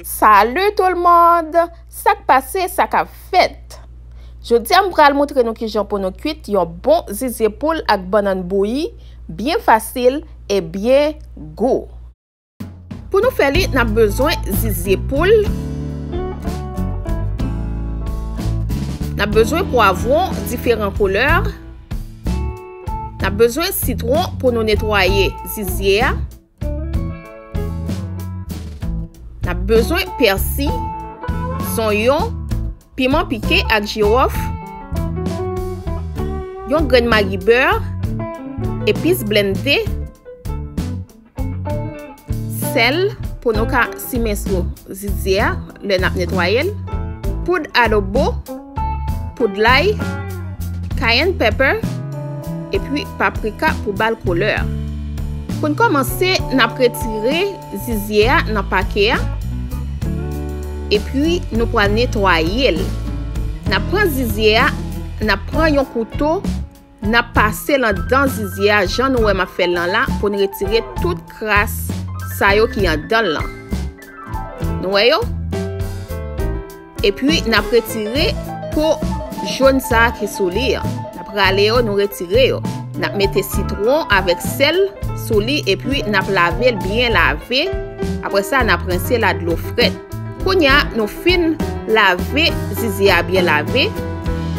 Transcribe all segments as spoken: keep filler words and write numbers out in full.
Salut tout le monde! Sa k pase, sa k ap fèt? Jodi a m pral montre nou kijan pou nou kwit yon bon zizye poul ak bannann bouyi, byen fasil e byen gou. Pou nou fè li, n ap bezwen zizye poul, n ap bezwen pwavwon diferan koulè, n ap bezwen sitwon pou nou netwaye zizye a, n ap bezwen pèsi, zonyon, piman pike ak jiwòf, yon grenn magi bè, epis blende, sèl pou nou ka simen sou zizye a lè n ap netwaye l, poud adobo, poud lay, cayenne pepper, epi paprika pou ba l koulè. Pou n kòmanse, n ap retire zizye a nan pake a, epi nou pral netwaye l. N ap pran zizye a, n ap pran yon kouto, n ap pase l anndan zizye a, jan nou wè m ap fè l lan la, pou n retire tout kras sa yo ki anndan l lan. Nou wè yo? Epi, n ap retire po jòn sa a ki sou li an. N ap rale yo, nou retire yo. N ap mete sitwon avèk sèl sou li, epi n ap lave l byen lave. Apre sa, n ap rense l ak dlo frèt. Kounye a, nou fin lave zizye a byen lave.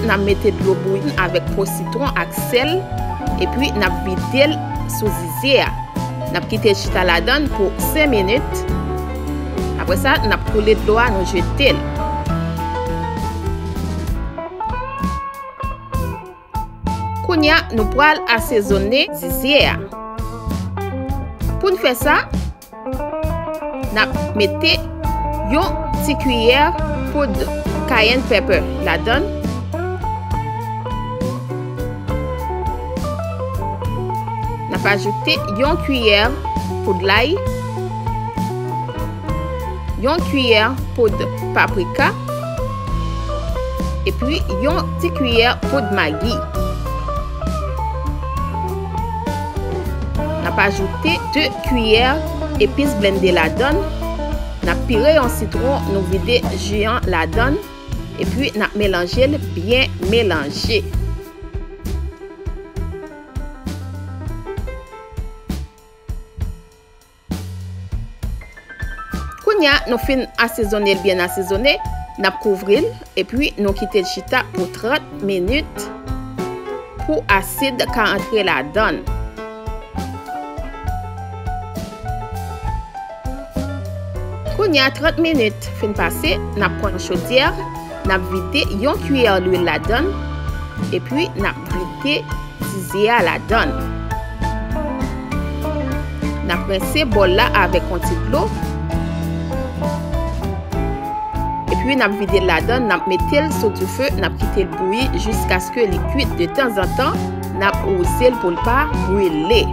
N ap mete dlo bouyi avèk po sitwon ak sèl, epi n ap vide l sou zizye a. N ap kite l chita ladan l pou senk minit. Apre sa, n ap koule dlo a, nou jete l. Kounye a, nou pral asezone zizye a. Pou n fè sa, n ap mete yon ti kiyè poud cayenne pepper ladan l. N ap ajoute yon kiyè poud lay, yon kiyè poud paprika, epi yon ti kiyè poud magi. N ap ajoute de kiyè epis blende ladan l. N ap pire yon sitwon, nou vide ji an ladan l, epi n ap melanje l byen melanje. Kounye a, nou fin asezone l byen asezone, n ap kouvri l, epi nou kite l chita pou trant minit pou asid ka antre ladan l. Kounye a, trant minit fin pase, n ap pran chodyè, n ap vide yon kiyè lwil ladan l, epi n ap vide zizye a ladan l. N ap rense bòl la avèk yon ti dlo. Epi n ap vide l ladan l, n ap mete l sou dife, n ap kite l bouyi jiskaske li kwit. De tanzantan, n ap wouze l pou l pa brile.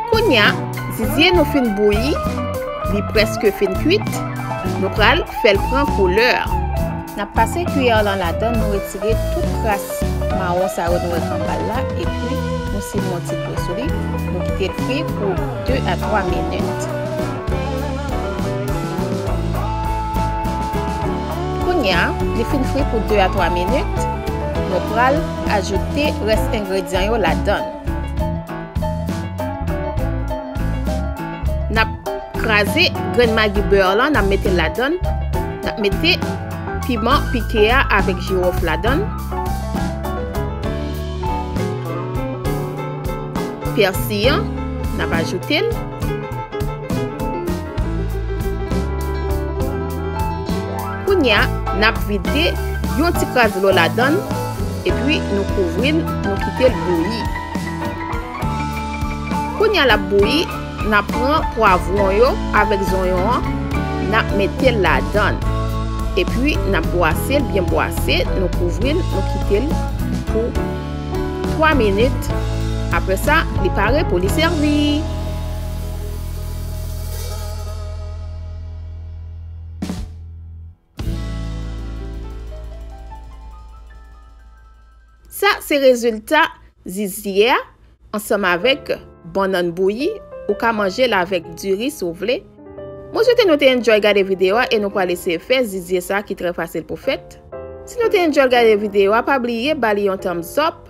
Kounye a, zizye nou fin bouyi, li prèske fin kwit, nou pral fè l pran koulè. N ap pase kiyè lan ladan, nou retire tout kras mawon sa yo nou wè k anba l la, epi nou simen yon ti dlo sou li, nou kite l fri pou de a twa minit. Kounye a, li fin fri pou de a twa minit, nou pral ajoute rès engredyan yo ladan l. N ap kraze grenn magi bè lan, n ap mete l ladan l. N ap mete piman pike a avèk jiwòf ladan l. Pèsi an, n ap ajoute l. Kounye a, n ap vide yon ti kras dlo ladan l, epi nou kouvri l, nou kite l bouyi. Kounye a l ap bouyi, n ap pran pwavwon yo avèk zonyon an, n ap mete l ladan l. Epi n ap bwase l, byen bwase, nou kouvri l, nou kite l pou twa minit. Apre sa, li pare pou li sèvi. Sa se rezilta zizye a. ansanm avèk bannann bouyi, ou ka manje l avèk diri si w vle. Mwen swete nou te enjoy gade videyo a e nou pral eseye fè zizye sa ki trè fasil pou fèt. Si nou te enjoy gade videyo a, pa bliye ba li yon thumbs up,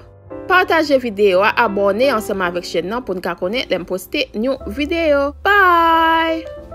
pataje videyo a, abòne ansanm avèk chèn nan pou n ka konnen lè m poste yon videyo. Bye!